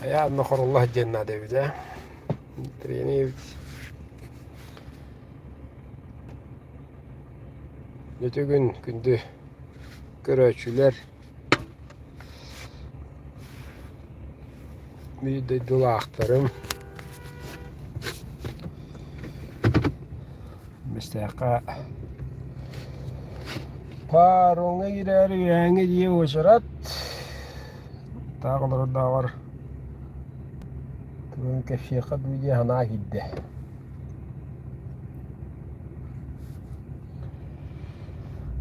Хайаан да хорулла сылдьыан наада эбит ээ. Тренер Бүтүгүн күндү көрөөччүлэр, биир дойдулаахтарым, Бэстээххэ паромҥа киирээри үөһээҥҥи дьиэ уочарат таах олорордооҕор тугун кэпсиэххэ дуу диэн санаа киирдэ.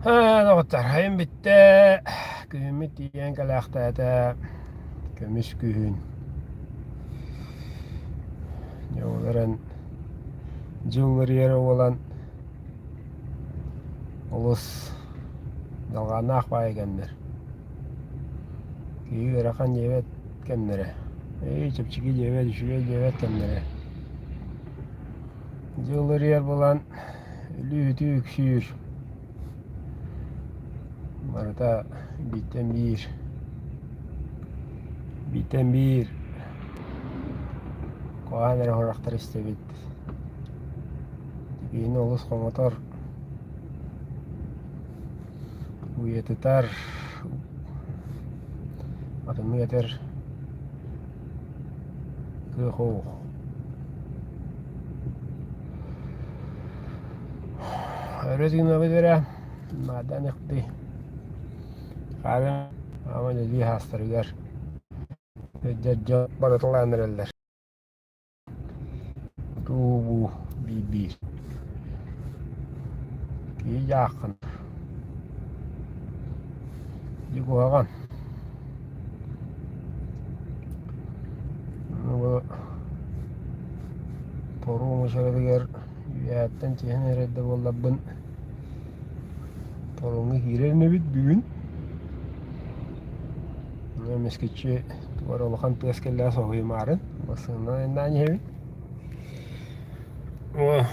Ээ, доҕоттор, айан бүттэ. Күһүммүт тиийэн кэлээхтээтэ. Көмүс күһүн. Дьэ ол эрэн дьыл уларыйара буолан олус далҕааннаах баайы кэмнэр. Киһи ыарахан диэбэт кэмнэрэ. Эй, чэпчэки диэбэт, үчүгэй диэбэт кэмнэрэ. Дьыл уларыйар буолан өлүү-сүтүү үксүүр. Барыта бииртэн биир бииртэн биир куһаҕан эрэ сурахтары истэбит. Киһини олус хомотор, уйатытар, атыннык этэр кыах суох. Өрө тыынабыт эрэ, наадан ыктый. Хаарын аама дьэлии хаастарыгар сылдьар дьон барыталаан эрэллэр. Туу-буу биир-биир. Киһи дьааххын. Дьи куһаҕан. Бу Торуу мусоратыгар үөһэттэн түһэн эрэр да буолларбын торуҥҥа киирэр инибит бүгүн. Эмискэччи туох эрэ улахан тыас кэллэҕэ соһуйумаарын массыынанан айаннаан иһэбин. О,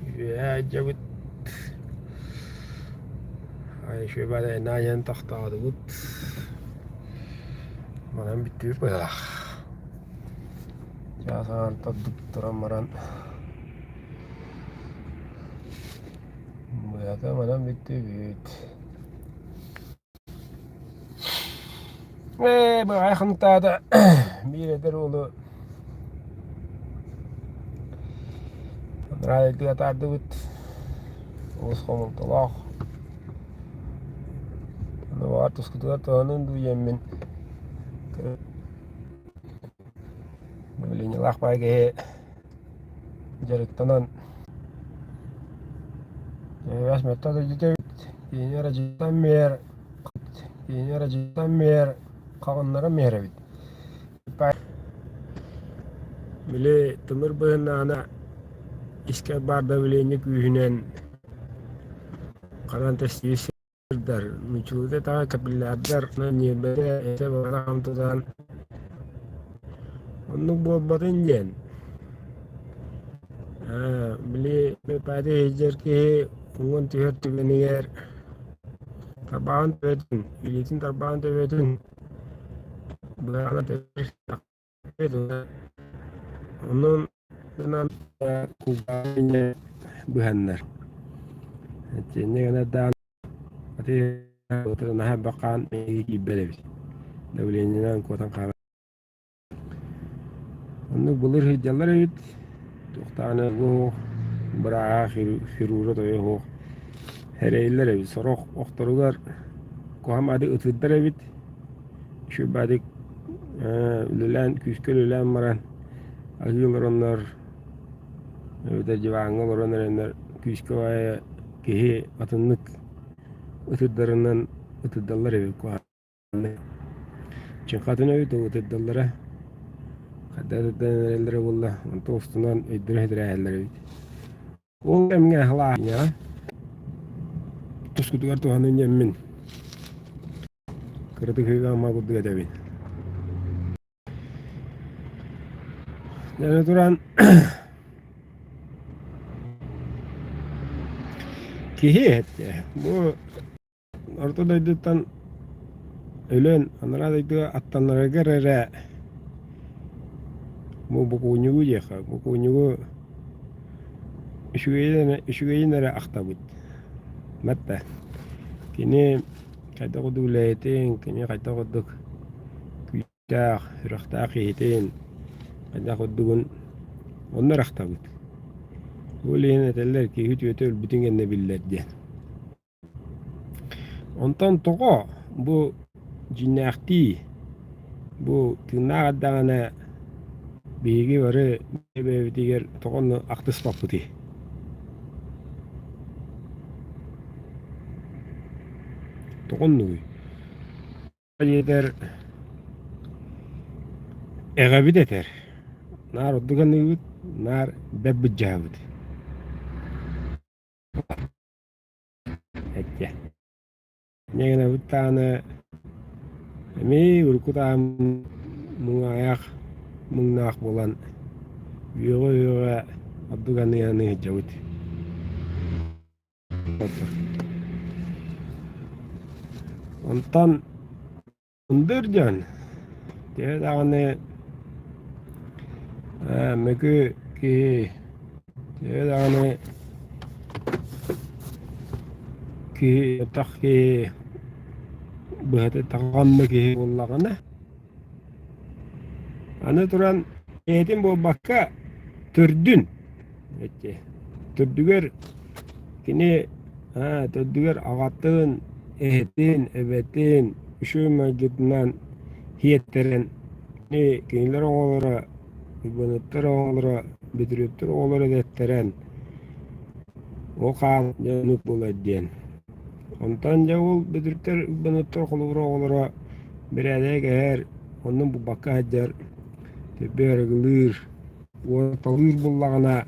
үөһээ дьабыт үчүгэй баар айаннаан иһэн тохтоотубут. Манан бүттүбүт быһыылаах. Чаас аҥаар ордук туран баран быһата манан бүттүбүт. Ээ, быһай хантаата биир эдэр уолу анараа атаардыбыт. Олус хомолтолоох. Аны баҕар тускутугар туһанын дуу диэммин Давлениелаах баай киһи дьарыктанан Эбээс мөттө дойдута эбит. Киһини эрэ дьиттэн мээр, киһини эрэ дьиттэн мээр, хаҕыннара мээр эбит. Били тымыр быһыннаҕына искэ баар давление күүһүнэн ханан тэстибит Нуччалыыта таҕа капиллярдар ньиэрбэтэ этэ баран тутан оннук буолбатын диэн аа били пати сылдьар киһи уҥан түһэр түгэнигэр тарбаҕын төбөтүн илиитин тарбаҕын төбөтүн быраҕан Онон кулгааҕын быһаннар. Итиннэ гынардаан наһаа элбэх хаан киирбэт эбит. Давлениенан куотан хаалар. Оннук былыр сылдьаллар эбит. Туохтааны суох, бырааһа, хирурга тойо суох. Эрэйиллэр эбит. Сорох охторугар куһам ады ытырдар эбит. Үчүгэйдик үлэлээн, күүскэ үлэлээн баран аһыы олороннор эбэтэр диваҥҥа олорон эрэннэр күүскэ баайа киһи атыннык ытырдарынан ытырдаллар эбит куһаҕаннык. Чыҥхатын эбит ол ытырдаллара хайдах ытырдан эрэллэрэ буолла, онтон устунан өйдөрө сүтэрээһэллэр эбит. Ол кэмҥэ аһылааһыҥҥа тускутугар туһанын диэммин кыратык ама курдук этэбин. Дьэ туран киһи эттэ бу Орто дойдуттан өлөн анараа дойдуга аттанарыгар эрэ. Бу бокуонньугу диэххэ, бокуонньугу үчүгэйин үчүгэйин эрэ ахтабыт. Батта кини хайдах курдук үлэһитин, кини хайдах курдук күүстээх, сүрэхтээх киһитин, хайдах курдугун онно эрэ ахтабыт. Ол иһин этэллэр киһи үтүөтэ өлбүтүн кэннэ биллэр диэн. Онтон тоҕо бу дьиҥнээхтии бу тыыннаах эрдэҕинэ биһиги бары бэйэ-бэйэбитигэр тоҕо онно ахтыспаппытый? Тоҕо оннугуй? Диэтэр эҕэбит этэр, наар ордук аныыбыт, наар бэрт быдьаабыт. Эттэ. Инньэ гынабыт даҕаны эмиэ урукку таһым муҥаайах муҥнаах буолан үөҕэ-үөҕэ ордук аныйаны сылдьабыт. Онтон Мындыр дьон, төһө даҕаны мөкү киһи, төһө даҕаны киһи атах киһи быһата таҕанна киһи буоллаҕына, аны туран бэйэтин буолбакка төрдүн эти төрдүгэр кини төрдүгэр аҕатын, эһэтин, эбэтин үчүгэй майгытынан сиэттэрэн кинилэр оҕолоро, Уйбаныттар оҕолоро, Бөтүрүөптэр оҕолоро дэттэрэн ол хаан дьонук буолар диэн. Онтон дьэ ол Бөтүрүөптэр, Уйбаныттар холобура оҕолоро бэрээдэги кэһэр, оннун булбакка сылдьар, төрдү арыгылыыр, уоталыыр буоллаҕына,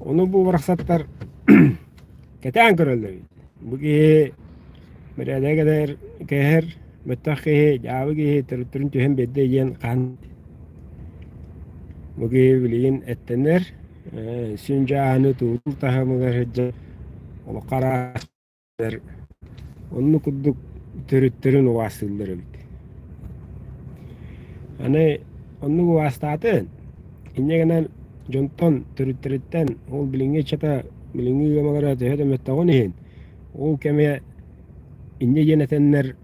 ону бу барахсаттар кэтээн көрөллөр эбит. Бу киһи бэрээдэги кэтэр, кэһэр, мөттөх киһи, дьаабы киһи төрүттэрин түһэн биэрдэ диэн хаһан бу киһи билигин эттэнэр, сүн дьааһыны тууруур таһымыгар сылдьан олоххо араас Оннук курдук төрүттэрин убаастыыллар эбит. Аны оннук убаастаатын, инньэ гынан дьонтон төрүттэриттэн ол билиҥҥи ыччата билиҥҥи ыамалара төһө да мөлтөҕүн иһин, ол кэмэ инньэ диэн этэннэр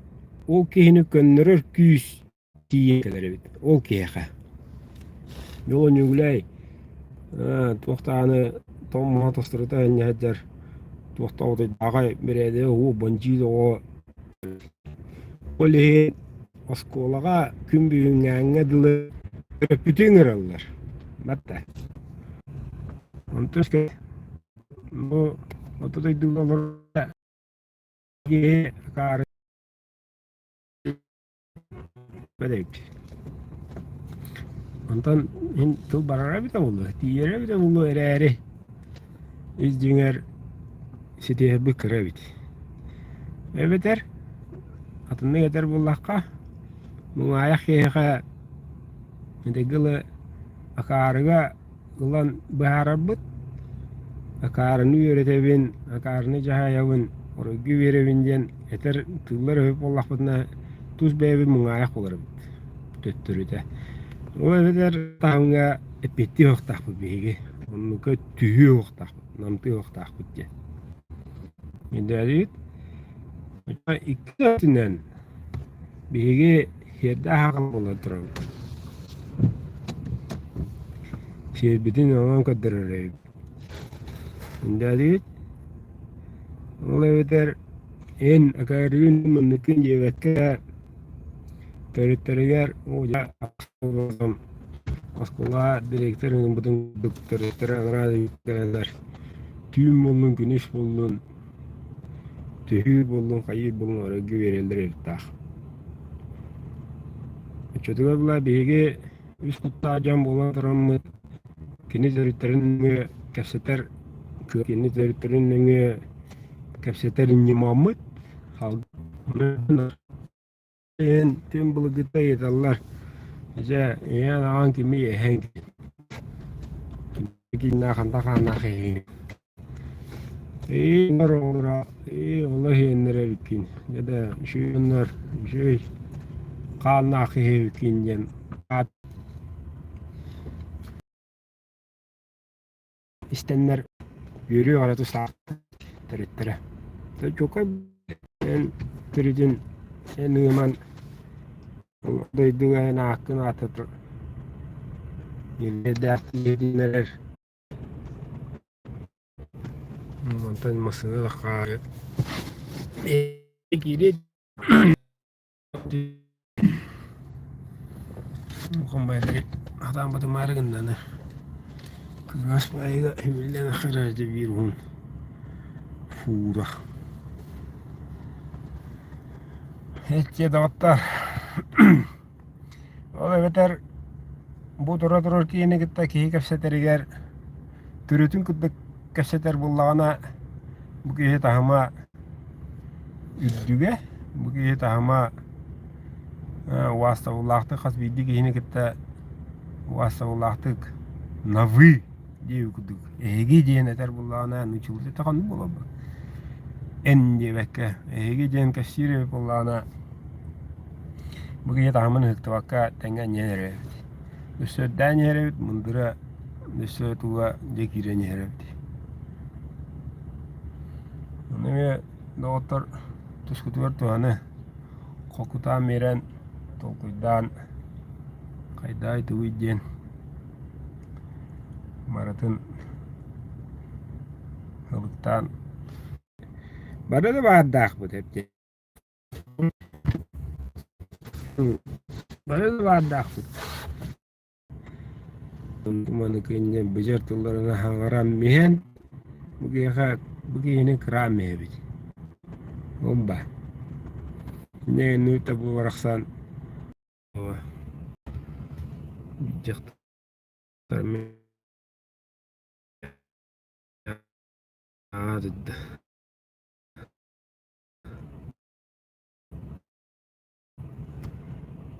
ол киһини көннөрөр күүс тиийэн кэлэр эбит ол киһиэхэ. Дьоло Ньүгүлэй туох даҕаны тоҥ тостурута анньа сылдьар туох да оҕотуйдааҕай бэрээдэгэ уу бандьыыт оҕо ол иһин оскуолаҕа күн бүгүҥҥээҥҥэ дылы төрөппүтү ыҥыраллар батта онтон бу орто дойдуга олорор киһи акаары Онтон мин тыл барара эбитэ буолуо, тиийэрэ эбитэ буолуо эрээри, ис дьиҥэр ситиһэрбит кыра эбит. Эбэтэр атыннык этэр буоллахха, муҥаайах киһиэхэ этэҥҥэ дылы акаарыга ылан быһаарарбыт, акаарыны үөрэтэбин, акаарыны дьаһайабын, оройго биэрэбин диэн этэр тыллар үһү буоллахпытына, тус бэйэбит муҥаайах буоларбыт төттөрүтэ. Ол эбэтэр таһымҥа эппиэттиэ уохтаахпыт биһиги, оннука түһүө уохтаахпыт, намтыа уохтаахпыт диэн. Өйдөөдүгүт? Икки өттүнэн биһиги Сиэрдээх аҕам буолан турабыт. Сиэрбитин онон көрдөрөр эбиппит. Өйдөөтүгүт? Ол эбэтэр эн акаарыгын манныккын диэбэккэ төрүттэригэр оскуола дириэктэр ылыммытын курдук төрүттэрэ анараа кэлэллэр түүн буоллун күнүс буоллун Түһүү буоллун, хайыы буоллун арыгы биэрэллэр эбиттаах. Оччотугар була биһиги үс куттаах дьон буолан тураммыт кини төрүттэрин нөҥүө кэпсэтэр кини төрүттэрин нөҥүө кэпсэтэр ньымаммыт Иһин түҥ былыргыта ыйыталлар: "Дьэ, ийэҥ аҕаҥ кимий эһэҥ кимнээх хантан хааннаах киһигиний?" "Ээ, оҕолоро, ээ, олох иһэннэр эбиккин, дьэ да үчүгэй дьоннор, үчүгэй хааннаах киһи эбиккин" диэн аат. истэннэр үөрүү аҕара тустаах төрүттэрэ. Чуолкай эн төрүтүн эн ыаман дойдуга эн ааккын аатырдар эрэр Мантан массыына да хаайыт киириэ Комбайнары хатаан батымаары гыннаны кыраас баайыга үмүллэн ахара биир уһун фура. Эчче доҕоттор Ол эбэтэр бу тура турар киһини кытта киһи кэпсэтэригэр төрүтүн кытта кэпсэтэр буоллаҕына бу киһи таһыма үрдүгэ, бу киһи таһыма уостабыллаахтык хас биирдии киһини кытта уостабыллаахтык на вы диэбит курдук эһиги диэн этэр буоллаҕына нууччалыы эттэххэ оннук буолар эн диэбэккэ эһиги диэн кэпсиир эбит буоллаҕына Бу киһи таһымын ыһыктыбакка тэҥҥэ анньан эрэр эбит. Өссө үрдээн иһэр эбит, мындыра өссө туга дьэ киирэн иһэр эбит. Ону эмиэ доҕоттор тускутугар туһаны холкутаан биэрэн, толкуйдаан хайдаай тугуй диэн барытын ылыктаан бары да баардаахпыт эбит Бары да баардаахпыт. Маны кэннэ быдьар тылларынан хаҥаран иһэн, бу киһиэхэ бу киһини кыраан иһэбит. Ол баар. Инньэ гынныбыт да бу барахсан дьахтар аатырда.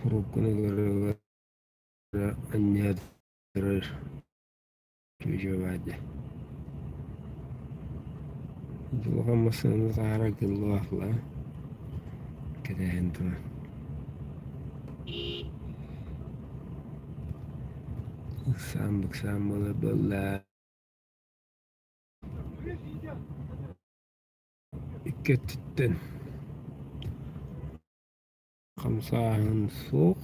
Трубканы ылара анньа турар чүчүбаадьа Дьулҕа массыынаны таһаара кыллаахла кэтэһэн туран Ыксаан быксаан буолар буолла Икки өттүттэн хамсааһын суох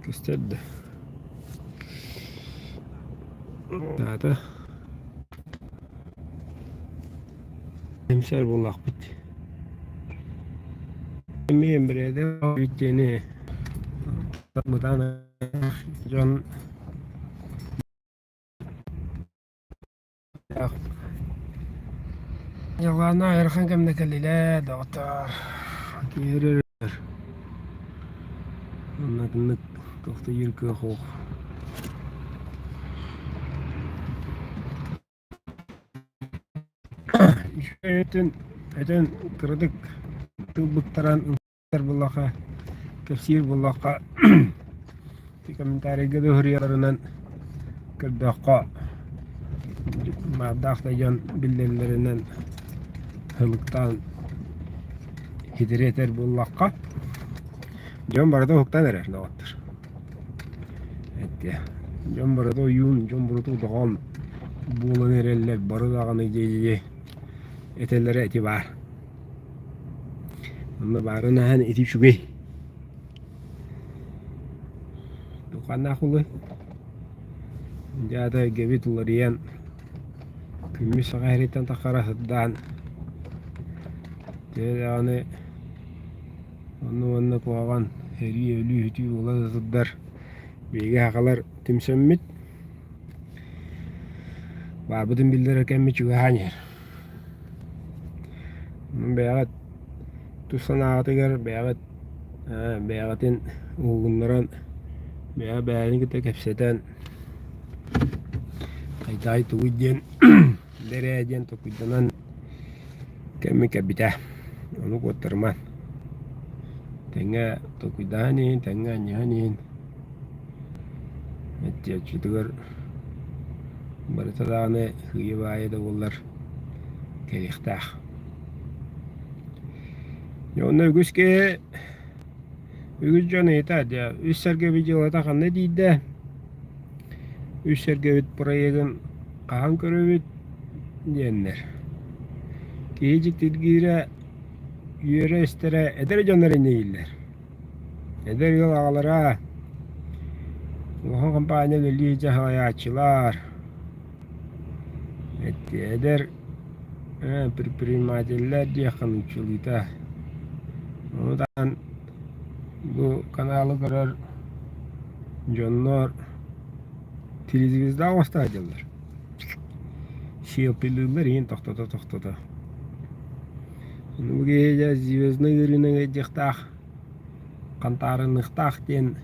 көстөр да Аата Эмсэр буоллахпыт Эмиэ бирээдэ диэни бытаан дьон Дьылҕаана ыарахан кэмҥэ кэллилэр, доҕоттоор. Киһи Онно атыннык тохтуур кыах суох. Үчүгэй өтөн кыратык тыл быктаран буоллахха, кэпсиир буоллахха, комментарийга да суруйалларынан көрдөххө, баардаах да дьон биллэллэринэн ылыктаан ситэри этэр буоллахха, дьон барыта уһуктан эрэр доҕоттор. Эттиэ. Дьон барыта ойуун, дьон барыта удоҕон буолан эрэллэр, бары даҕаны дии этэллэрэ ити баар. Онно баарын аһан ити үчүгэй. Духаннаах улуй. Дьаата эйгэбит уларыйан, күммүт саха иһириттэн таххара сырдаан, төһө даҕаны онно уонна куһаҕан сэрии өлүү-сүтүү буола да сырдар, биһиги сахалар түмсэммит, баарбытын биллэрэр кэммит чугаһаан иһэр. Бэйэҕит тус санааҕытыгар бэйэҕит бэйэҕитин уһугуннаран бэйэ бэйэни кытта кэпсэтэн хайдаҕый тугуй диэн бэрээ диэн толкуйданан кэммит кэлбитэ. Ону куоттарымаҥ. Тэҥҥэ толкуйдаһан иһин, тэҥҥэ анньыһан иһин Эттиэччитигэр барыта даҕаны сыыйа-баайа да буоллар кэлиэхтээх. Дьэ онно үгүс киһи үгүс дьон ыйытар дьэ үс сэргэбит дьыалата ханна тиийдэ? Үс сэргэбит проегын хаһан көрөбүт диэннэр. Киһи дьиктиргиирэ, үөрэ истэрэ эдэр дьоннор инньииллэр. Эдэр ыал аҕалара, улахан компания үлэлии дьаһайааччылар, эдэр предпринимателлэр диэххэ нууччалыыта. Ону таһынан бу каналы көрөр дьоннор телевизордаах оҥосто сылдьаллар. Сиэлпилииллэр иһин тохтото-тохтото. Бу киһи дьэ звезднай ыарыынан ыалдьыахтаах, хантаарыныахтаах диэн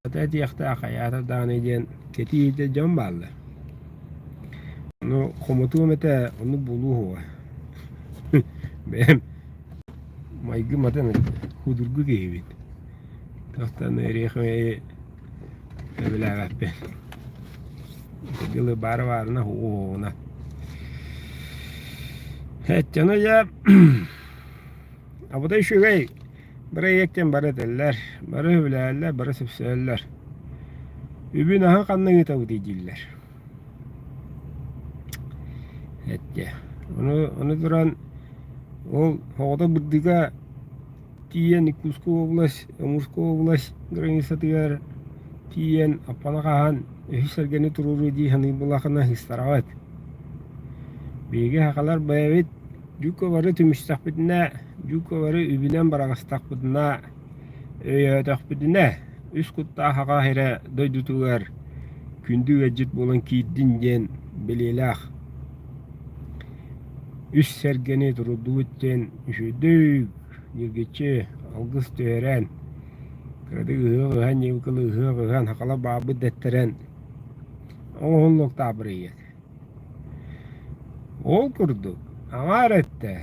этэ этиэхтээх, хайаата даҕаны диэн кэтии иһитэ дьон бааллар. Ону хомотуом этэ, оннук буолуо суоҕа. Бэйэм майгым атын судургу киһибин. Тохтон эриэхэ сөбүлээбэппин. Дылы баара баарына уоҕуна. Эттэн дьэ абытай үчүгэй бырайыактан бары этэллэр, бары сөбүлэһэллэр, бары сөпсөһөллөр. Үбүн аһын ханна ыытабытый дииллэр. Эттэ. Ону, ону туран ол оҕото бырдыга тиийэн Иркутская область, Амурская область границатыгар тиийэн аппана хаһан үһүс сэргэни туруоруу дии саныыр буоллаххына ыһыстараҕыт. Биһиги сахалар бэйэбит дьукка бары түмүстэхпитинэ, дьукка бары үбүнэн быраҕыстахпытына, өйөөтөхпүтүнэ үс куттаах саха сирэ дойдутугар күндү ыалдьыт буолан киирдин диэн бэлиэлээх үс сэргэни туруордубут диэн үчүгэйдик ньиргиччи алгыс түһэрэн, кыратык ыһыах ыһан, ньыыкылы ыһыах ыһан, сахалар баабыт дэттэрэн оҥоһуллуохтаах бырайыак. Ол курдук, аҥаар өттө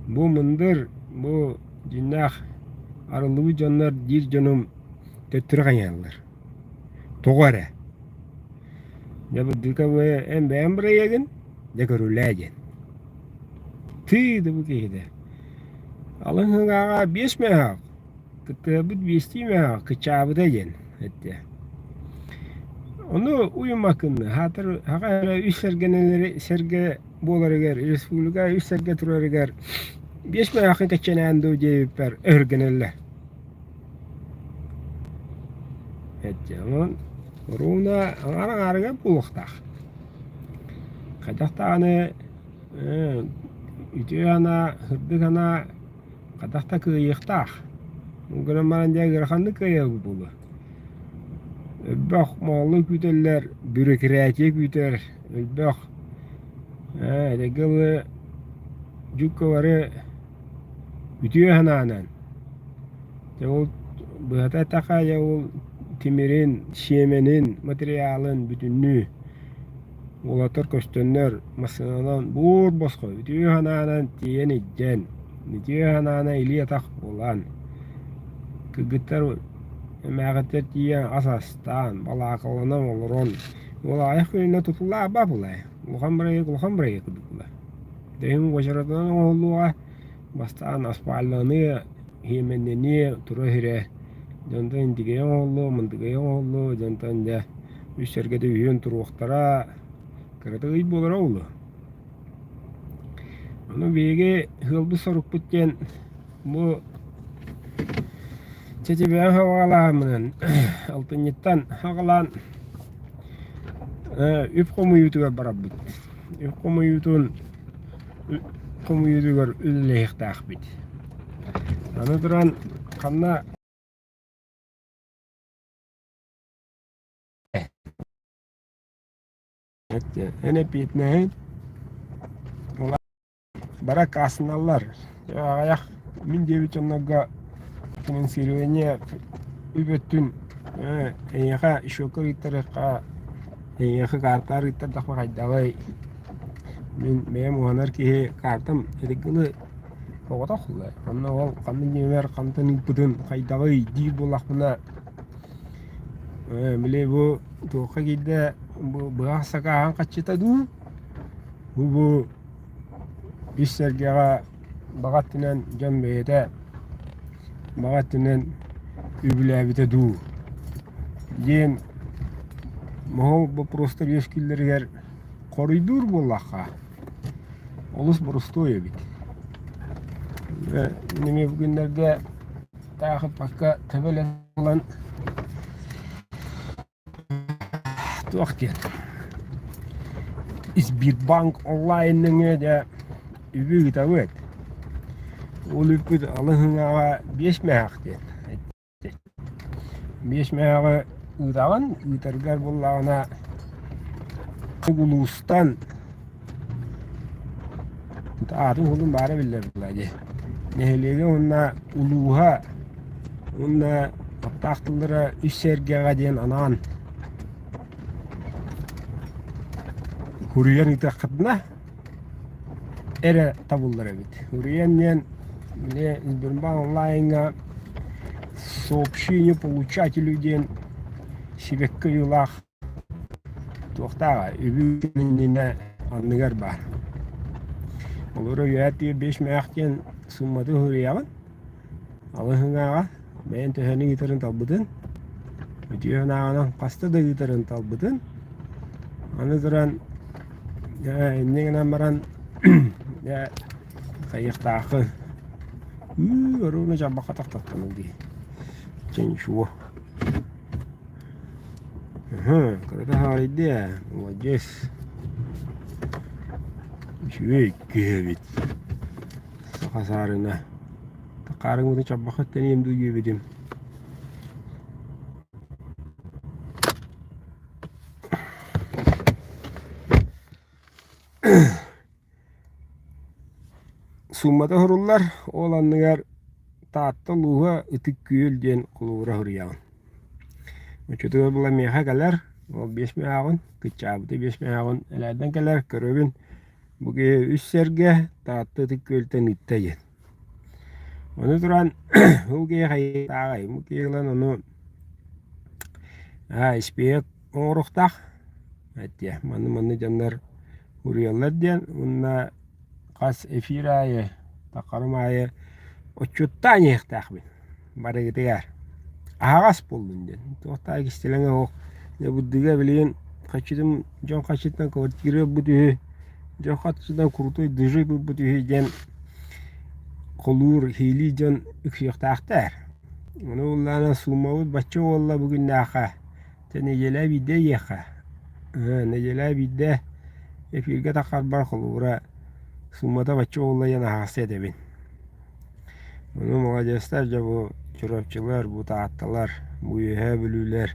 бу мындыр, бу дьиҥнээх арыллыбыт дьоннор диир дьонум төттөрү хайыһаллар. Тоҕо эрэ. Дьэ бырдыыка эн бэйэҥ бырайыагын, дьэ көрүлээ диэн. Тыы да бу киһитэ. Алын ыҥааҕа биэс мөһөөх, кыттыһарбыт биэстии мөһөөх кыччаабыта диэн эттэ. Ону уйуммаккын хаатыр хаха эрэ үс сэргэнэлэри сэргэ буоларыгар республика үс сэргэ турарыгар биэс мөһөөххүн кэччэнээн дуу диэбиппэр өһүргэнэллэр. Эттэ онон ровно аҥаар аҥаарыгар буолуохтаах. Хайдах даҕаны үтүө санаа, сырдык санаа хайдах да кыайыахтаах. Ол гынан баран дьэ ыараханнык кыайабыт буолуо. Элбэх моҕоллор күүтэллэр, бюрократия күүтэр, элбэх этэҥҥэ дылы дьукка бары үтүө санаанан дьэ ол быһата эттэххэ дьэ ол тимирин, сиэмэнин, материалын бүтүннүү Уолаттар көстөннөр, массыынанан буор босхо үтүө санаанан тиийэн илдьэн, үтүө санаанан илии-атах буолан, кыргыттар эмээхиттэр тиийэн ас астаан, балаакаланан олорон, уол аҕыйах күнүнэн тутуллаах буолай, улахан бырайыак улахан бырайыак курдук буолар. Дэһин уочаратынан оҥоһуллуоҕа, бастаан аспаалланыа, иһиэмэннэниэ, тура иһирэ, дьонтон индигэй оҥоһуллуо, мындыгай оҥоһуллуо, дьонтон дьэ үс сэргэтэ үһүөн туруохтара, кырата ый буолара буолуо. Ону биһиги ыалбыт сорукпут диэн бу чэчибээн хаҕалаамынан алтынньыттан хаҕалаан үп хомуйуутугар барарбыт. Үп хомуйуутун хомуйуутугар үлэлэһиэхтээхпит. Аны туран ханна Эн эппиэтинэһин бары аккаастаналлар. Аҕыйах мин диэбит дьоннорго финансирование үп өттүн эйиэхэ счекка ыыттарыахха, эйиэхэ картаҕар ыыттардахпына хайдаҕый? Мин бэйэм уһанар киһи картам ытыгылы соҕотох Онно ол ханнык нүөмэр хантан ыыппытын хайдаҕый диир буоллахпына били бу туохха киирдэ бу быһах сакааһын хаччыта дуу бу бу үс сэргэҕэ баҕа өттүнэн дьон бэйэтэ баҕа өттүнэн үбүлээбитэ дуу диэн. Моһол боппуруостар үөскүүллэригэр хоруйдуур буоллахха, олус боростуой эбит. Мин эмиэ бу күннэргэ таах ыппакка төбөлөн ылан туох диэн Сбербанк онлайн нөҥүө дьэ үбү ыытабыт. Ол үппүт алыһыҥаҕа биэс мөһөөх диэн. Биэс мөһөөҕү ыытаҕын, ыытаргар буоллаҕына улуустан аатын уһулун баара биллэр буолла дии. Нэһилиэгэ уонна улууһа уонна таптаах тыллара үс сэргэҕэ диэн анаан суруйан ыытыаххытына эрэ табыллар эбит. Уруйан диэн били Сбербанк онлайҥҥа сообщение получателю диэн сибэкки ойуулаах туохтааҕа үбү иннинэ анныгар баар. Олору үөһэ тиийэ биэс мөөх диэн сумматын суруйаҕын. Алыһыҥааҕа бэйэн төһөнү ыытарын талбытын, үтүө санааҕынан хаста да ыытарын талбытын, аны туран дьэ инньэ гынан баран дьэ хайыахтааххын ыы оруобуна чалбахха тахтахтаныл дии чэ ничего кырата хаарыйда ээ молодец үчүгэй киһи эбит саха саарына Хаарыҥмытын чорбоххо тэниэм дуу диэбитим. Сууммата уһуруллар, ол анныгар Таатта улууһа Ытык Күөл диэн холобура суруйаҕын. Оччотугар була миэхэ кэлэр, ол биэс мөһөөҕүн, кыччаабыты биэс мөһөөҕүн элээрдэн кэлэр, көрөбүн, бу киһи үс сэргэ Таатта Ытык Күөлтэн ыытта диэн. Ону туран ол киһи хайыахтааҕый? Бу киһи ылан ону аа испииһэк оҥоруохтаах эттиэ манны-манны дьоннор уруйаллар диэн уонна хас эфир аайы таххарым аайы отчуттаан иһиэхтээхпин барыгытыгар аһаҕас буоллун диэн туох да кистэлэҥэ суох дьэ бурдуга билигин хаччытым дьон хаччытынан квартира ылбыт үһү дьон хаччытынан крутой дыжи ылбыт үһү диэн холуур иһиилии дьон үксүөхтээхтэр ону буоллаҕына сууммабыт бачча буолла бу күннээххэ чэ нэдиэлэ биирдэ иһиэххэ нэдиэлэ биирдэ эфиргэ таххарбар холобура сууммата бачча буолла диэн аһаҕастык этэбин Ону маладьыастар дьэ бу Чурапчылар, бу Таатталар, бу Үөһээ Бүлүүлэр,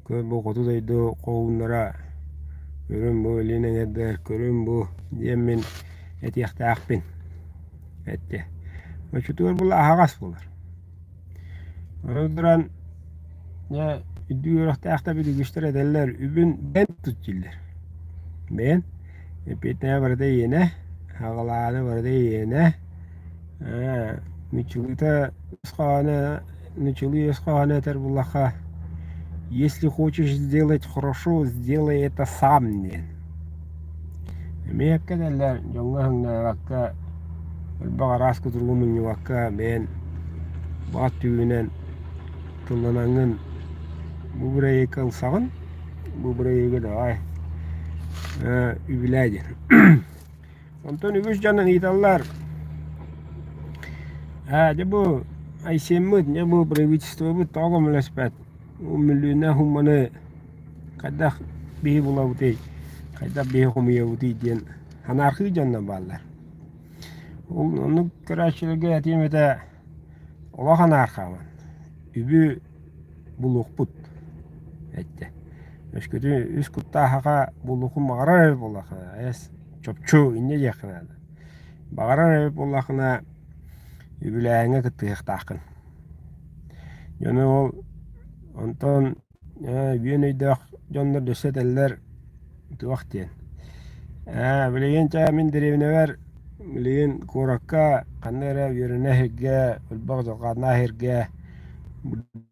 көр бу хоту дойду хоһууннара, көрүн бу илин эҥэрдэр, көрүн бу диэммин этиэхтээхпин эттэ. Оччотугар була аһаҕас буолар. Ону туран дьэ үрдүк үөрэхтээхтэрбит үгүстэр этэллэр үбүн бэйэн тут дииллэр. Бэйэн эппиэтинэһэ барыта эйиэнэ, аҕалааны барыта эйиэнэ Нуччалыыта өс хоһооно нуччалыы өс хоһооно этэр буоллахха если хочешь сделать хорошо, сделай это сам диэн. Эмиэ кэлэллэр дьоҥҥо өһүҥнээбэккэ, элбэх араас кутуругу мунньубакка бэйэн баҕа түгүнэн тылланаҥҥын бу бырайыакка ылсаҕын, бу бырайыагы давай үбүлээ диэн. Онтон үгүс дьон ыйыталлар, ээ дьэ бу Айсеммыт, дьэ бу правительствобыт тоҕо көмөлөспөт, мөлүйүөннээх сумманы хайдах биһи булабытый, хайдах биһи хомуйабытый диэн анархыы дьоннор бааллар. Ол оннук көрөөччүлэргэ этиэм этэ олох анаархааман, үбү булуохпут эттэ. Өскөтүн үс куттаахаха булуохун баҕарар эбит буоллаххына, эс чопчу инньэ диэххэ наада. Баҕарар эбит буоллаххына, үбүлээһиҥҥэ кыттыһыахтааххын. Дьону ол онтон үөн өйдөөх дьоннор өссө этэллэр туох диэн. Ээ билигин чэ мин дэриэбинэбэр билигин куоракка ханна эрэ үөрэнэ сиргэ, элбэх дьалхааннаах сиргэ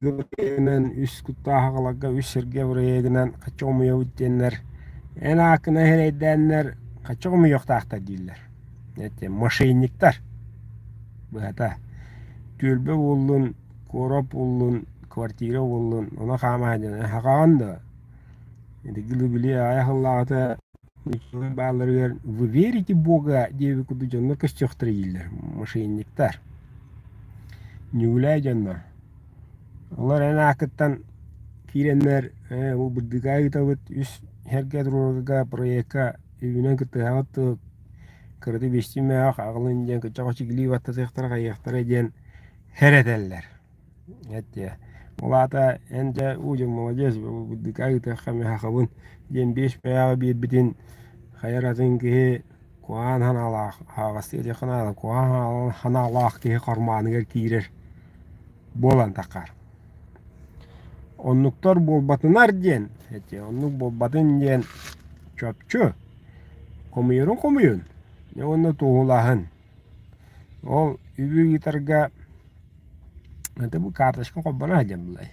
бырайыагынан үс куттаах аҕаларга үс сиргэ бырайыагынан хаччы хомуйабыт диэннэр эн ааккына эрэйдээннэр хаччы хомуйуохтаахтар дииллэр. Эти мошенниктар быһата түөлбэ буоллун, куорат буоллун, квартира буоллун, ону хаама сылдьан хаҕаҕын да? Ити били аҕыйах сыллааҕыта баалларыгар «Вы верите Бога?» диэбит курдук дьоннор көстүөхтэрэ дииллэр, мошенниктар. Ньүгүлээй дьоннор. Олор эн ааккыттан киирэннэр ээ бу бырдыыкаа ыытабыт үс сэргэ туруорарга проекка үбүнэн кыттыһаҕыт дуо кыраты биэстии аҕалын диэн кыччах чигилии баттатыахтара хайыахтара диэн хэрэтэллэр. Эттиэ. Ол аата эн дьэ уу дьэ молодец бырдыыкаа ыытыахха миэхэ диэн биэс бэйэҕэ биэрбитин хайа эрэ атын киһи куһаҕан санаалаах аһаҕастык этиэххэ наада куһаҕан санаалаах киһи хармааныгар киирэр буолан таххар. Оннуктар буолбатынар диэн эти оннук буолбатын диэн чопчу хомуйарун хомуйун уонна туоһулаһын. Ол үбү ыытарга это бу карточка холбоно сылдьан булай.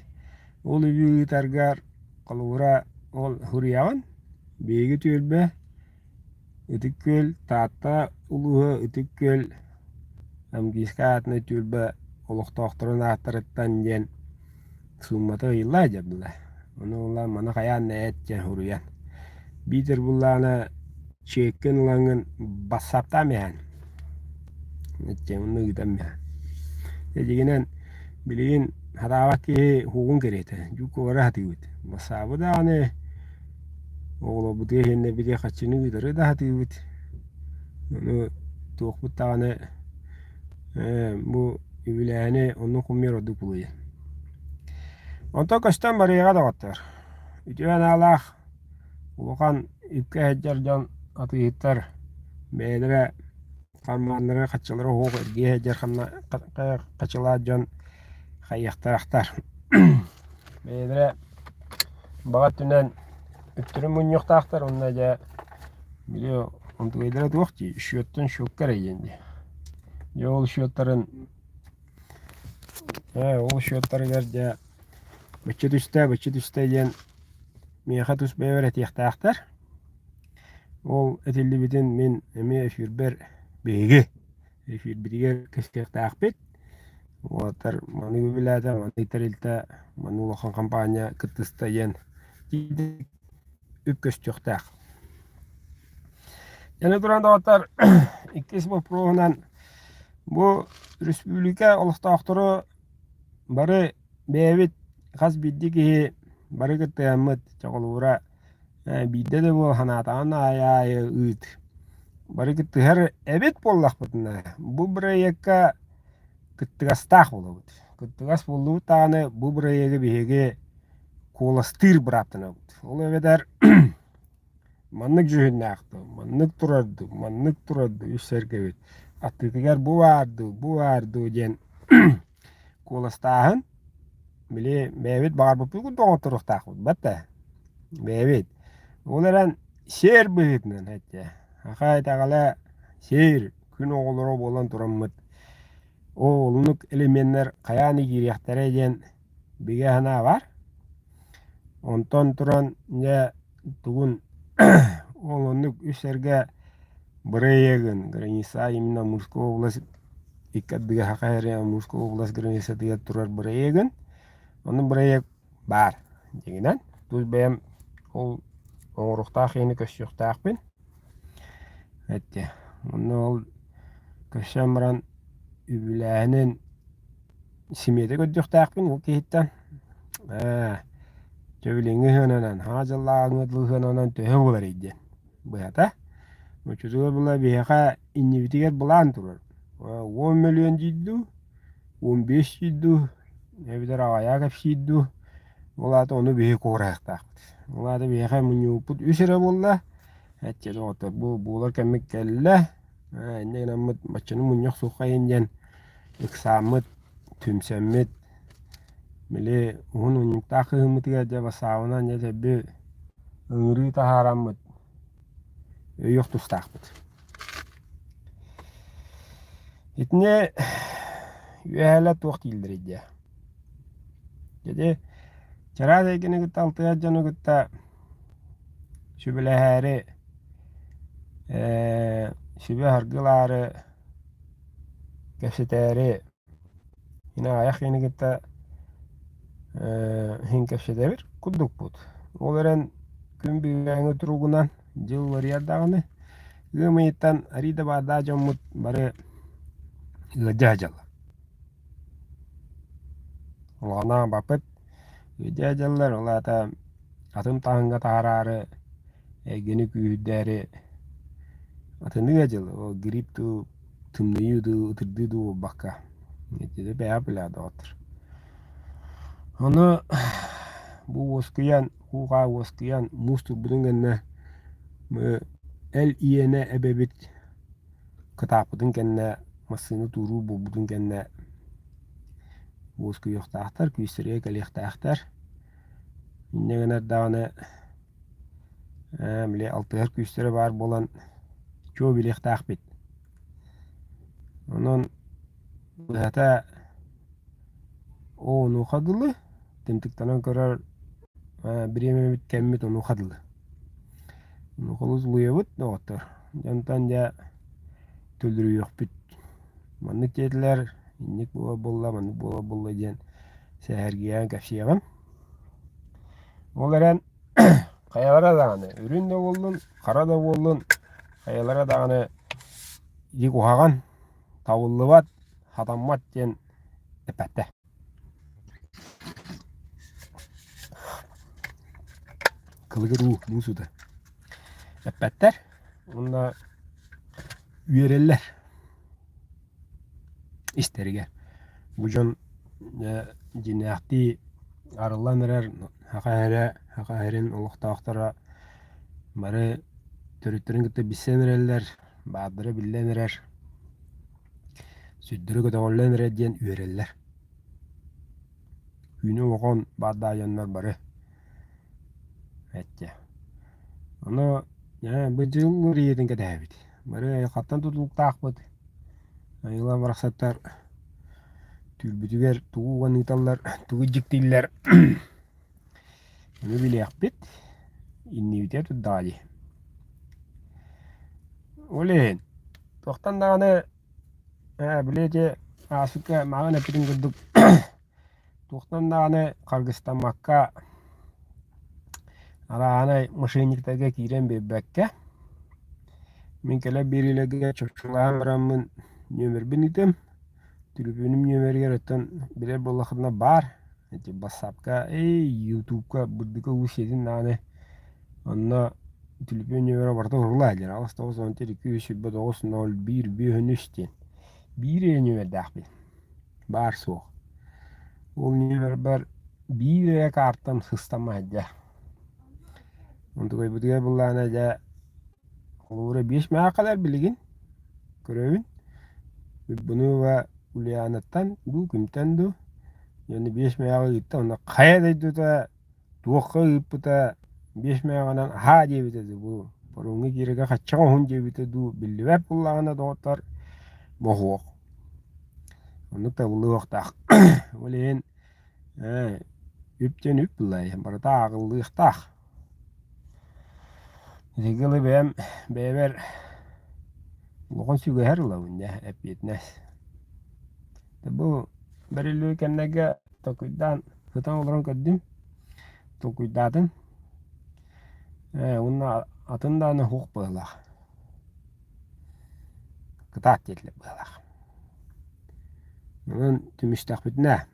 Ол үбү ыытаргар холобура ол суруйаҕын биһиги түөлбэ Ытык Күөл, Таатта улууһа Ытык Күөл Амгийскай аатынан түөлбэ олохтоохторун ааттарыттан диэн сууммата ыйыллаа дьабыла. Ону ылан маны хайаан да эт диэн суруйан. Биитэр буллаҕына чиэккин ылаҥҥын бассааптаан иһэн. Иччэ онно ыытан иһэн. Дьиҥинэн билигин сатаабат киһи уһугун кэриэтэ. Дьуккубары сатыыбыт. Бассаабы даҕаны Оҕолорбутугар иһиннэрбитигэр харчыны ыытары да сатыыбыт. Ону туохпут даҕаны ээ бу үбүлээһини оннук хомуйар ордук буолуо. Онтон көстөн барыаҕа доҕоттор. Үтүө санаалаах улахан үпкэ сылдьар дьон атыыһыттар бэйэлэрэ Хармааннара хаччылара уһуох эргийэ сылдьар хачылаат дьон хайыахтаахтар. Бэйэлэрэ баҕа өттүнэн үптэрин мунньуохтаахтар уонна дьэ били онтугайдара туох дии счеттан счекка эрэ диэн дии. Дьэ ол счеттарын ээ ол счеттарыгар дьэ бычча түстэ бычча түстэ диэн миэхэ тус бэйэбэр этиэхтээхтэр. Ол этиллибитин мин эмиэ эфирбэр биһиги эфирбитигэр кэпсиэхтээхпит. Уолаттар маны үбүлээтэ, маны тэрилтэ, маны улахан хампаанньа кыттыста диэн үп көстүөхтээх. Аны туран доҕоттор, иккис боппуруоһунан бу республика олохтоохторо бары бэйэбит хас биирдии киһи бары кыттыһаммыт чоҕулуура Биирдэ да буол санаатаҕын аайы аайы ыыт. Бары кыттыһар эбит буоллахпытына, бу бырайыакка кыттыгастаах буолабыт. Кыттыгас буоллубут даҕаны бу бырайыагы биһиги куоластыыр бырааптанабыт. Ол эбэтэр маннык дьүһүннээх дуу, маннык турар дуу, маннык турар дуу үс сэргэбит аттытыгар бу баар дуу, бу баар дуу диэн куоластааһын били бэйэбит баҕарбыппыт курдук оҥотторуохтаахпыт батта бэйэбит ол эрэн сиэр быһыытынан эттэ саха итэҕэлэ сиэр күн оҕолоро буолан тураммыт оо оннук элеменнэр хайаан киириэхтэрэ диэн бигэ санаа баар онтон туран дьэ тугун ол оннук үс эргэ бырайыагын граница именно Амурская область икки ардыгар Саха сирин Амурская область границатыгар турар бырайыагын ону бырайыак баар дьиҥинэн тус бэйэм ол оҥоруохтаах киһини көрсүөхтээхпин эттэ онно ол көрсөн баран үбүлээһинин симиэтэ көрдүөхтээхпин ол киһиттэн ээ дьэ билиҥҥи сыананан саҥа дьыллааҕы сыананан төһө буоларый диэн быһата оччотугар була биһиэхэ иннибитигэр былаан турар 10 мөлүйүөн диир дуу 15 диир дуу эбэтэр аҕыйаҕа кэпсиир дуу ол аата ону биһиги куораһыахтаахпыт ол аата биһиэхэ мунньубуппут үс эрэ буолла эччэ доҕоттор бу буолар кэммит кэллэ инньэ гынаммыт баччаны мунньах суоххайын диэн ыксааммыт түмсэммит били уһун унньуктаах кыһыммытыгар дьэ бассаабынан дьэ дэлби ыҥырыы таһаараммыт өйүөх тустаахпыт. Итини үөһээлэр туох дииллэрий диэ. Ити чараас эйгэни кытта алтыһар дьону кытта сүбэлэһээри сүбэ-саргы ылаары кэпсэтээри Мин аҕыйах киһини кытта иһин кэпсэтэбит курдукпут. Ол эрэн Күн бүгүҥҥү туругунан дьыл уларыйар даҕаны, ыам ыйыттан арыый да баардаах дьоммут бары ыалдьа сылдьаллар. Улаханнаах баппыт ыалдьа сылдьаллар, ол аата атын таһымҥа таһаараары, эйгэни күүһүрдээри атынныга дьыл, ол грипп дуу, тымныйыы дуу, ытырдыы дуу буолбакка. Итини бэйэ билээ доҕоттор. Ону бу уоскуйан, уу-хаа уоскуйан, муус турбутун кэннэ эл иэнэ эбэбит кытааппытын кэннэ, массыына тууруу буолбутун кэннэ уоскуйуохтаахтар, күүстэригэр кэлиэхтээхтэр. Инньэ гынар даҕаны били алтыһар күүстэрэ баар буолан чуо билиэхтээхпит. Онон быһата онуоха дылы тымтыктанан көрөр бириэмэбит кэммит онуоха дылы. Онуоха улуйабыт доҕоттор. Дьонтон дьэ төлөрүйүөхпүт. Маннык диэтилэр, инник буола буолла, маннык буола буолла диэн сэһэргиһэн кэпсиэҕим. Ол эрэн хайалара даҕаны үрүҥ да буоллун, хара да буоллун, хайалара даҕаны ити куһаҕан, табыллыбат, хатаммат диэн эппэттэр. Кылыгыр уу, муус уута. Эппэттэр уонна үөрэллэр истэригэр. Бу дьон дьиҥнээхтии арыллан эрэр саха эрэ, саха сирин олохтоохторо бары төрүттэрин кытта билсэн эрэллэр, баардара биллэн эрэр, сүрдэрэ көтөҕүллэн эрэр диэн үөрэллэр. Түүнү оҕон баардаах дьоннор бары эттэ. Ону бу дьыл уларыйыытын кэтэһэбит. Бары айылҕаттан тутулуктаахпыт. Айылҕа барахсаттар түүрбүтүгэр тугу уган ыыталлар, тугу дьиктииллэр ону билиэхпит. Иннибитигэр турдаҕа дии. Ол иһин туохтан даҕаны били ити ааспыкка мааҕын эппитим курдук туохтан даҕаны харгыстаммакка арааһынай мошенниктарга киирэн биэрбэккэ мин кэлэр биэриилэргэ чопчулаһан бараммын нүөмэрбин ыытыам Түлүпүөнүм нүөмэригэр оттон билэр буоллаххытына баар ити бассаапка эй ютубка Бырдыка уу сиэтин даҕаны онно түлүпүөн нүөмэрэ барыта уһулла сылдьар 8 9 2 29 01 5 диэн биир эрэ нүөмэрдээхпин баар суох ол нүөмэрбэр биир эрэ каартам сыстаммат сылдьар онтукайбытыгар былаана дьэ Холобура биэс мэҕэ кэлэр билигин көрөбүн. Буйбунова Ульянаттан дуу, кимтэн дуу уонна биэс мэҕэ ыытта уонна хайа дойдута туохха ыыппыта биэс мэҕэнэн аһаа диэбитэ дуу бу паромҥа киирэргэ хаччах оһун диэбитэ дуу биллибэт буоллаҕына доҕоттор моһуок. Оннук табыллыахтаах. Ол иһин ээ үп диэн үп былай барыта ааҕыллыахтаах. Итиги бэйэм бэйэбэр улахан сүгэһэр ылабын дьэ эппиэтинэс. Бу бэриллибит кэмнэргэ толкуйдаан сытан олорон көрдүм, толкуйдаатым. Ээ уонна атын даҕаны суох быһыылаах. Кытаат диэтилэр быһыылаах. Онон түмүстэхпитинэ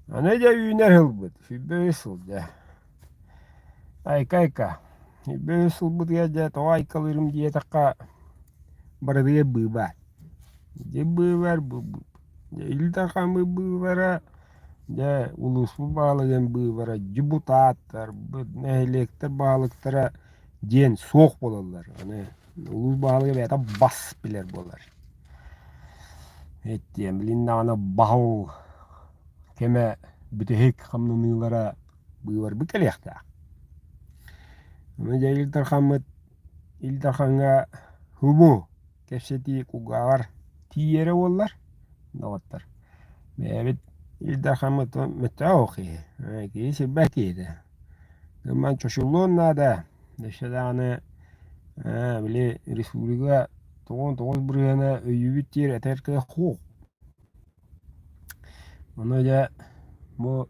Аны дьэ үүнэр сылбыт, 23 сыл дьэ. Айка-айка, 23 сылбытыгар дьэ тоҕо айкалыырым диэтэххэ, барытыгар быыбар. Дьэ быыбар, дьэ Ил Дархаммыт быыбара, дьэ улууспут баһылыгын быыбара, депутаттарбыт, нэһилиэктэр баһылыктара диэн суох буолаллар. Аны улуус баһылыга бэйэтэ бас билэр буолар. Эттиэм, билин даҕаны баһыл кэмэ бүтэһик хамнаныылара быыбарбыт кэлиэхтээх. Ону дьэ Ил Дархаммыт Ил Дархаҥҥа һубу кэпсэтии кулгааҕар тиийэрэ буоллар, доҕоттор, бэйэбит Ил Дархаммыт мөттөөх киһи, киһи сирбэт киһитэ. Гымман чочуллуон наада. Өссө даҕаны били республика 99 бырыһыана өйүүбүт диир этэр кыах суох. Ону дьэ бу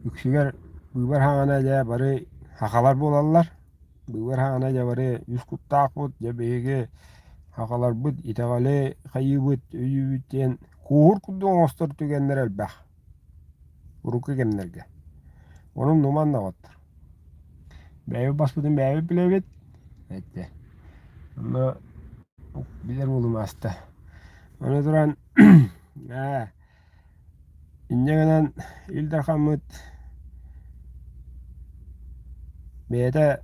үксүгэр быыбар хаҥана дьэ бары Сахалар буолаллар. Быыбар хаана дьэ бары үс куттаахпыт, дьэ биһиги сахаларбыт итэҕэли хайыыбыт, өйүүбүт диэн кууһур курдук оҥостор түгэннэр элбэх. Урукку кэмнэргэ. Ону умнуман доҕоттор. Бэйэбит баспытын бэйэбит билэбит. Эттэ. Онно билэр уолум ааста. Ону туран ээ Инньэ гынан Ил Дархаммыт бэйэтэ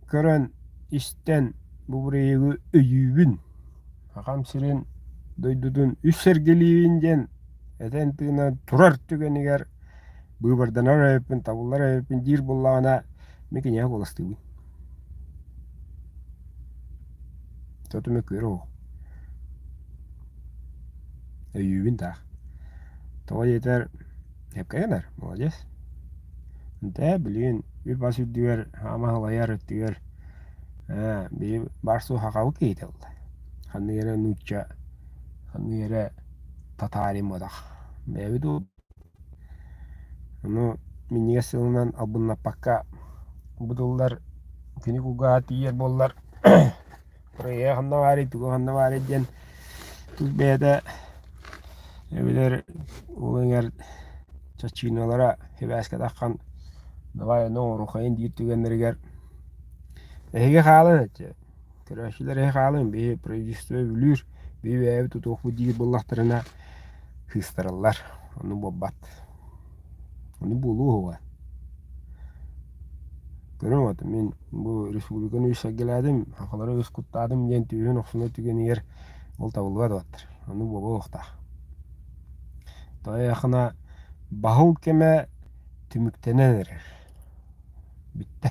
көрөн, истэн бу бырайыагы өйүүбүн, Сахам сирин дойдутун үс сэргэлиибин диэн этэн-тыынан турар түгэнигэр быыбарданар эбиппин, табыллар эбиппин диир буоллаҕына, мин киниэхэ куоластыыбын. Тотум мөккүөрэ суох. Өйүүбүн таах. Тоҕо диэтэр, сөпкө гынар, молодец. Ынтээ, билигин үп-ас үрдүгэр, хаама халайар өттүгэр ээ, били баар-суох сахабыт киһитэ буолла. Ханнык эрэ нуучча, ханнык эрэ татаарин буолах. Бэйэбит Ону минньигэс сылынан албыннаппакка бу тыллар кини кулгааҕа тиийэр буоллар Проеһа ханна баарый, туга ханна баарый диэн тус бэйэтэ эбэтэр ол эҥэр чаччыыналара сибээскэ таххан давай ону оҥоруоххайын диир түгэннэригэр эһиги хаалан этэ көрөөччүлэр эһи хаалыҥ биһи правительство үбүлүүр биһи бэйэбит тутуохпут диир буоллахтарына кыыстараллар ону буолбат Ону буолуо уһуга. Көрүҥ вот мин бу республиканы үс сэргэлээтим, сахалары үс куттаатым диэн түөһүн охсунар түгэнигэр ол табыллыбат уоттар. Ону буолуохтаах. Тоҕо баһыл кэмэ түмүктэнэн эрэр. Бүттэ.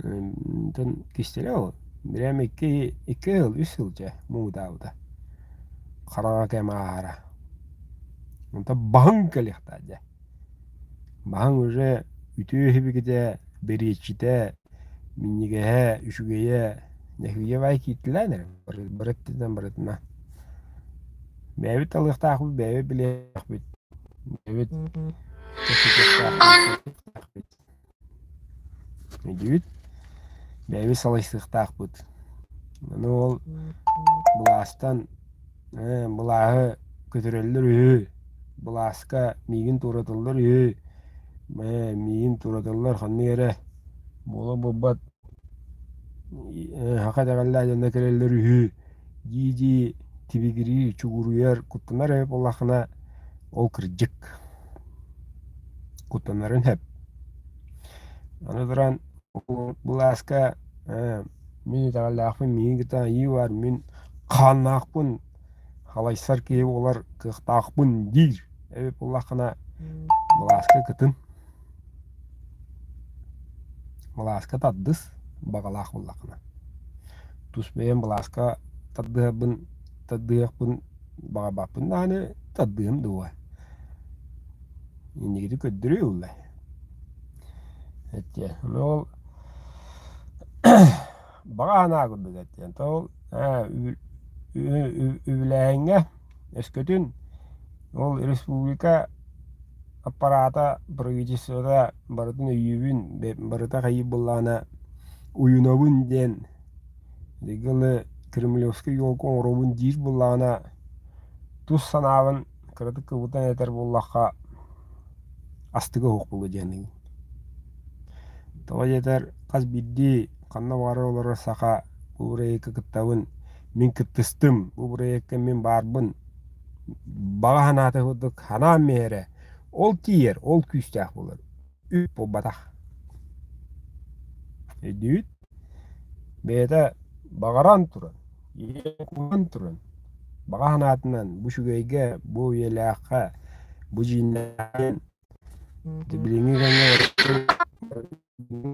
Онтон кистэлэ ол. Бирэм икки, икки сыл, үс сыл дьэ муҥутаабыта. Хараҥа кэм ааһара. Онтон баһыҥ кэлиэхтээх дьэ. Баһыҥ уже үтүө үһүбүкүтэ, бэриэччитэ, минньигэһэ, үчүгэйэ, нэһиилэ баай кииртилээн эрэ бары өттүнэн барытына. Бэйэбит талыахтаахпыт, бэйэбит билиэхпит, бэйэбит кэпсэтиэхтээхпит. Өйдүүбүт? Бэйэбит салайсыахтаахпыт. Аны ол былаастан ээ, былааһы көтүрэллэр үһү, былааска миигин туораталлар үһү, ээ, миигин туораталлар ханнык эрэ буола буолбат саха итэҕэллээх дьоно кэлэллэр үһү дии-дии тибигирии, чугуруйар, куттанар эбит буоллаххына, ол кырдьык. Куттанарын сөп. Аны туран былааска ээ, мин итэҕэллээхпин, миигин кытта айыы баар, мин хааннаахпын, халайсар киһи буолар кыахтаахпын диир эбит буоллаххына, былааска кытын. Былааска тардыс, баҕалаах буоллаххына. Тус бэйэм былааска тардыһарбын, тардыһыахпын баҕарбаппын даҕаны тардыһым дуо. Инникити көрдөрүү ылла. Эттиэ. Ол баҕа санаа курдук эттиэн. Ол үбүлээһиҥҥэ өскөтүн ол республика аппарата правительствота барытын өйүүбүн, барыта хайыы буоллаҕына уйунабын диэн Дыгылы кремлевскай елка оҥоробун диир буоллаҕына тус санаабын кыратык кыбытан этэр буоллахха астыга суох буолуо диэн Тоҕо диэтэр хас биирдии ханна баҕарар олорор саха бу бырайыакка кыттабын, мин кыттыстым, бу бырайыакка мин баарбын баҕа санаата курдук санаам миэрэ ол тиийэр, ол күүстээх буолар. Үп буолбатах. Өйдүүт? Бэйэтэ баҕаран туран, ийэ туран, баҕа санаатынан бу үчүгэйгэ, бу үйэлээххэ, бу дьииннээххэ билиҥҥи кэмҥэ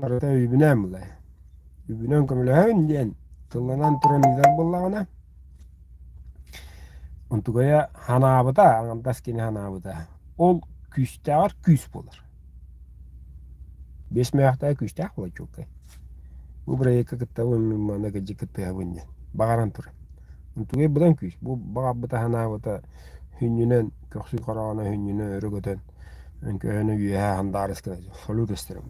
барыта үбүнэн булай. Үбүнэн көмөлөһөн диэн тылланан туран ыытар буоллаҕына, онтугайа ханаабыта, аҥардас кини ханаабыта, ол күүстээҕэр күүс буолар. Биэс мөөхтөөх күүстээх буолар чуолкай. Бу бырайыакка кыттабын мин манна кырдьык кыттыһабын диэн баҕаран туран. Онтугай быдан күүс. Бу баҕарбыта санаабыта хүнньүнэн көхсүн хороҕоно хүнньүнэн өрө көтөн өҥкөһөнө үөһээ хандаарыс гына салют эстэрэ.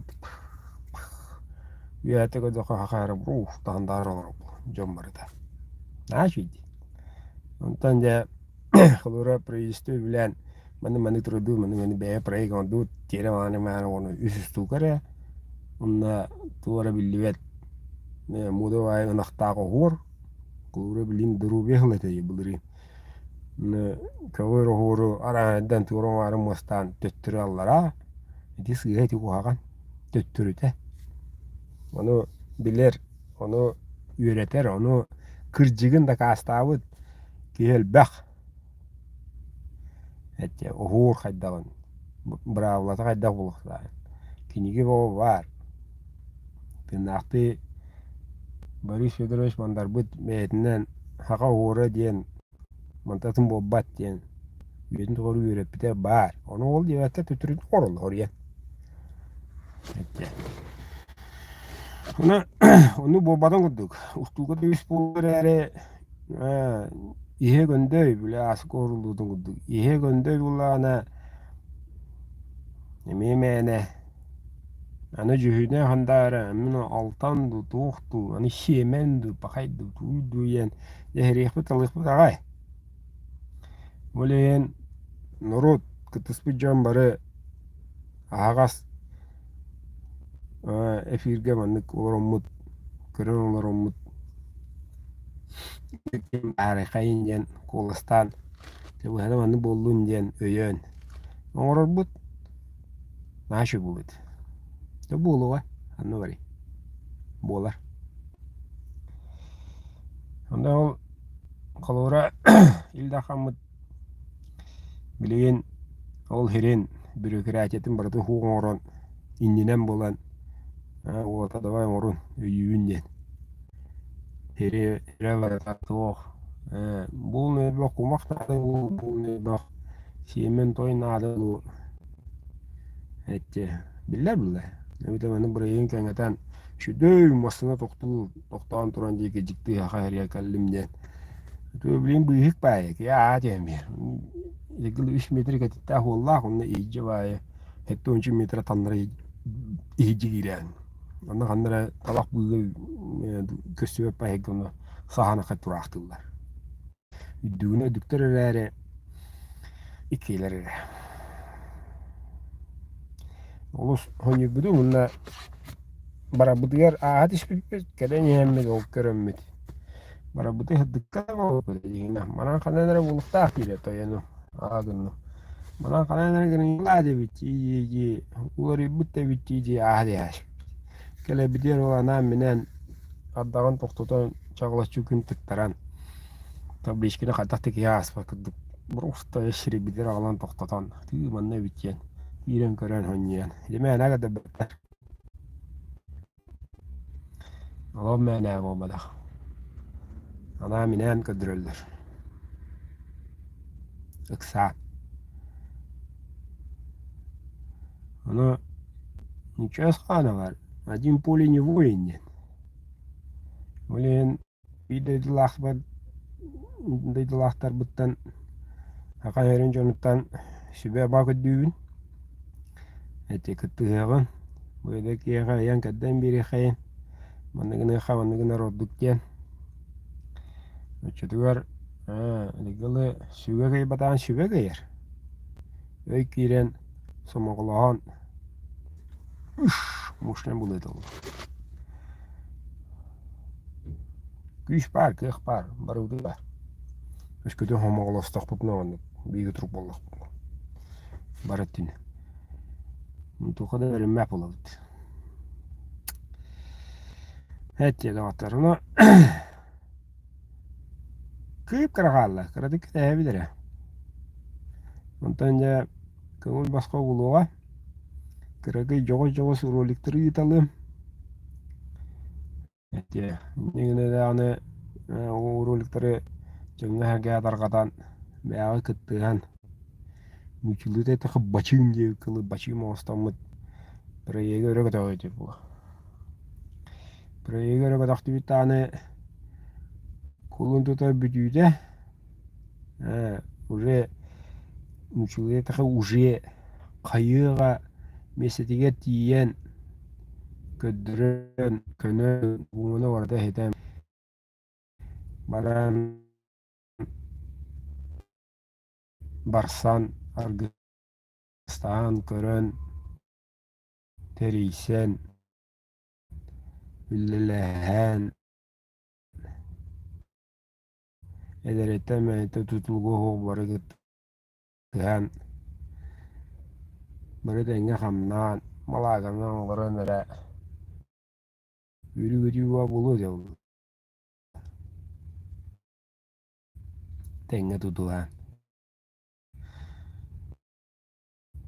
Үөһэттэ көрдөххө хахаара ух таһындаара олоробут дьон барыта. Наһаа үчүгэй дии. Онтон дьэ холобура правительство үбүлээн маннык маннык турудуу, маннык маннык бэйэ проект оҥордубут, тиэрэ мааны мааны уонна үс устуука эрэ. Онно туох эрэ биллибэт муода баайы ынахтаах оһуор, холобура билигин доруобуйа сыла этэ былырыын. Көҕүөр оһуору арааһынайдан туора оҥоору муостаан төттөрү аллараа, ити сыыһа ити куһаҕан төттөрүтэ. Ону билэр, ону үөрэтэр, ону кырдьыгын дакаастаабыт киһи элбэх. Эти оһуор хайдаҕын, быраабылата хайдах буолуохтааҕын. Кинигэ бөҕө баар. Тыыннаахтыы Борис Федорович Мандарбыт бэйэтинэн «Саха оһуора» диэн мантан атын буолбат диэн үйэтин тухары үөрэппитэ баар. Ону ол диэбэккэ төттөрүтүн оҥороллор диэн. Ону ону буолбатын курдук устууга да үс буолар эрээри иһэ көндөй били ааска оһоруллубутун курдук иһэ көндөй буоллаҕына эмиэ мээнэ аны дьүһүнэ хандаара мин алтан дуу туох дуу аны сиэмэн дуу пахай дуу тууй дуу диэн дьэһириэхпит-талыахпыт аҕай. Ол иһин норуот кыттыспыт дьон бары аһаҕас эфиргэ маннык олороммут, көрөн олороммут аарайхайын диэн куоластаан быһата маннык буоллун диэн өйөөн оҥорорбут наһаа үчүгэй буолуо этэ. Дьэ буолуоҕа, ханна барый, буолар. Онно ол холобура Ил Дархаммыт Билигин ол сирин бүрүкүрээтийэтин барытын суох оҥорон, иннинэн булан, уота давай оҥорун, өйүүбүн диэн. Сири сирэ барыта суох. Бу нөйбөх кумах наада дуу, бу нөйбөх сиэмэн той наада дуу эти биллэр биллэр. Эбэтэр маны бырайыагын кэҥэтэн үчүгэй массыына тохтуу тохтоон туран диэки дьикти саха сиригэр кэллим диэн Билигин быыһык баайы, киһи аа диэн биэр. Егыл үс метр кэтиттээх уоллаах, онно иһдьэ баайы 70 метр таннара иһдьи киирэн. Онно ханна эрэ талах быыга көстүбэт баайга онно саһаанахха тураахтыыллар. Үрдүгүнэ үрдүктэр эрээри иккилэр эрэ. Олус хоньуйбутум уонна барабытыгар ааһа түспүппүт, кэлэн иһэммит ол көрөммүт. Барабыты сырдыкка Манан ханан эрэ булуктаах диирэ тойону аа гынным. Манан ханан эрэ гыныйылаа диэбит дии уларыйбыт да эбит дии дии ааһа диэһээччи. Кэлэбитигэр ол анаан-минээн ардаҕын тохтотон чаҕылаччы күн тыктаран табличканы хайдах да киһи ааспат курдук просто сирийбитигэр аҕалан тохтотон тыы манна эбит диэн киирэн көрөн сонньуйан ити мээнэ көрдөрбөттөр. Олох мээнэ буолбатах. Анаан-минээн көрдөрөллөр. Ыксаан. Ону ничего хаана один пуля не воин диэн. Ол иһин Биир дойдулаахпар дойдулаахтарбыттан саха сирин дьонуттан сүбэ-ама көрдүүбүн. Эти кыттыһыаҕын, бу эдэр киһиэхэ ыйан кэрдэн биэриэххэйин, маннык гыныахха маннык гынар ордук диэн. Оччотугар ылы сүгэ кыайбатаҕын сүбэ кыайар. Өй киирэн сомоҕолоһон мощнай буолуо этэ ол. Күүс баар, кыах баар, барыбытын баар. Өскөтүн хомоҕолостохпутуна оннук бииргэ турук буоллахпытына бары өттүнэн. Туохха да бэриммэт буолабыт. Эт доҕоттор, ону кыып-кыра хаалла, кыратык кэтэһэбит эрэ. Онтон дьэ көҥүл босхо угулуоҕа. Кыракый дьоҕус-дьоҕус роликтары ыыталыам. Этиэ, инньэ даҕаны ол роликтары дьоҥҥо-сэргэҕэ тарҕатан, бэйэҕэ кыттыһан, нууччалыы эттэххэ бачыым диэбит кылы бачыым оҥостоммут проегы өрө көтөҕүө буолуо. Проегы өрө көтөхтүбүт даҕаны кулун тутар бүтүүтэ уже нууччалыы эттэххэ уже хайыаҕа миэстэтигэр тиийэн. Көрдөрөн, көнөн, ууну барыта иһитэн баран барсан аргыстаан көрөн, тэрийсэн, үлэлэһэн эдэриттэн мэйиттэн тутулуга суох бары кыттыһан бары тэҥҥэ хамнаан балааканан олорон эрэ үөрүү-көтүү буолуо этэ Тэҥҥэ тутуһан.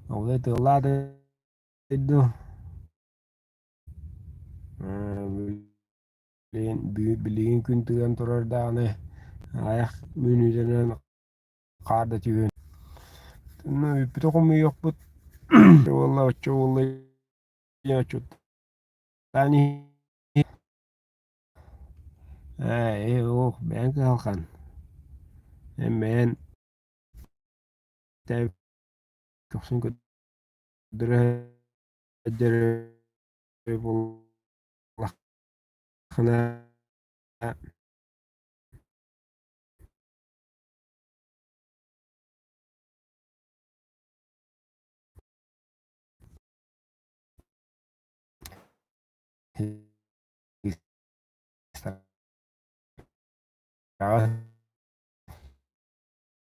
Ол тыаллаах дойду билигин күн тыган турар даҕаны аҕыйах мүнүүтэнэн хаар да түһүөн. Бүппүтэ хомуйуохпут уолла оччо уолла отчуттаан Ээ, ох, бэйэҥ кыһалҕан. Эн бэйэн көхсүн көрдөрө сылдьар буоллаххына